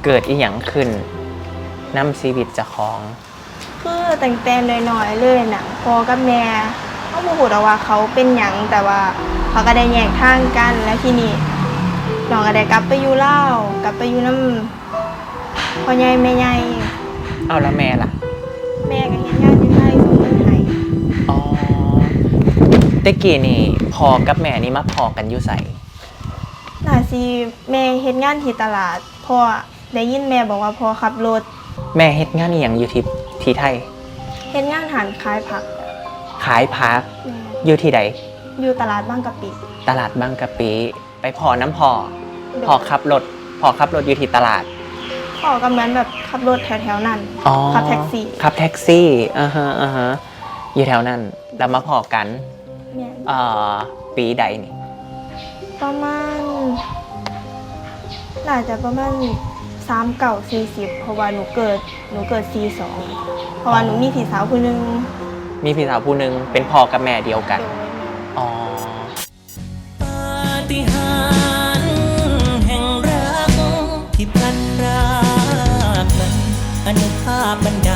ເກີດອີ່ຫຍັງຂຶ້ນນຳຊີວິດເຈົ້າຂອງ? ຄືຕັ້ງແຕ່ນ້ອຍໆເລີຍນະ ພໍ່ກັບແມ່ ເຮົາບໍ່ຮູ້ດອກວ່າເຂົາເປັນຫຍັງ ແຕ່ວ່າເຂົາກໍໄດ້ແຍກທາງກັນ ແລ້ວທີນີ້ນ້ອງກໍໄດ້ກັບໄປຢູ່ລາວ ກັບໄປຢູ່ນຳພໍ່ໃຫຍ່ແມ່ໃຫຍ່. ເອົາ ແລ້ວແມ່ລະ? ແມ່ກໍເຮັດງານຢູ່ໄທ ສົ່ງເງິນໃຫ້. ອໍ ແຕ່ກີ້ນີ້ພໍ່ກັບແມ່ນີ້ມາພໍ້ກັນຢູ່ໃສ? ໜ້າຊິແມ່ເຮັດງານທີ່ຕະຫຼາດ ເພາະໄດ້ຍິນແມ່ບອກວ່າພໍ່ຂັບລົດ. ແມ່ເຮັດງານອີ່ຫຍັງຢູ່ທີ່ ທີ່ໄທ? ເຮັດງານຮ້ານຂາຍຜັກ. ຂາຍຜັກ? ແມ່ນ. ຢູ່ທີ່ໃດ? ຢູ່ຕະຫຼາດບາງກະປິ. ຕະຫຼາດບາງກະປິ ໄປພໍ້ນຳພໍ່? ໂດຍ. ພໍ່ຂັບລົດ ພໍ່ຂັບລົດຢູ່ທີ່ຕະຫຼາດ? ພໍ່ກໍເໝືອນແບບຂັບລົດແຖວໆນັ້ນ. ອໍ ຂັບແທັກຊີ. ຂັບແທັກຊີ ອາຮະ ອາຮະ ຢູ່ແຖວນັ້ນ ແລ້ວມາພໍ້ກັນ. ແມ່ນ. ເອີ ປີໃດນີ້? ປະມານ ໜ້າຈະປະມານສາມເກົ້າ ສີ່ສິບ ເພາະວ່າໜູເກີດ ໜູເກີດສີ່ສອງ ເພາະວ່າ ອໍ ໜູມີພີ່ສາວຜູ້ໜຶ່ງ. ມີພີ່ສາວຜູ້ໜຶ່ງ ເປັນພໍ່ກັບແມ່ດຽວກັນ. ໂດຍ. ອໍ ປາຕິຫານແຫ່ງຮັກທີ່ພລັດພຣາກນັ້ນ ອະນຸພາບບັນດ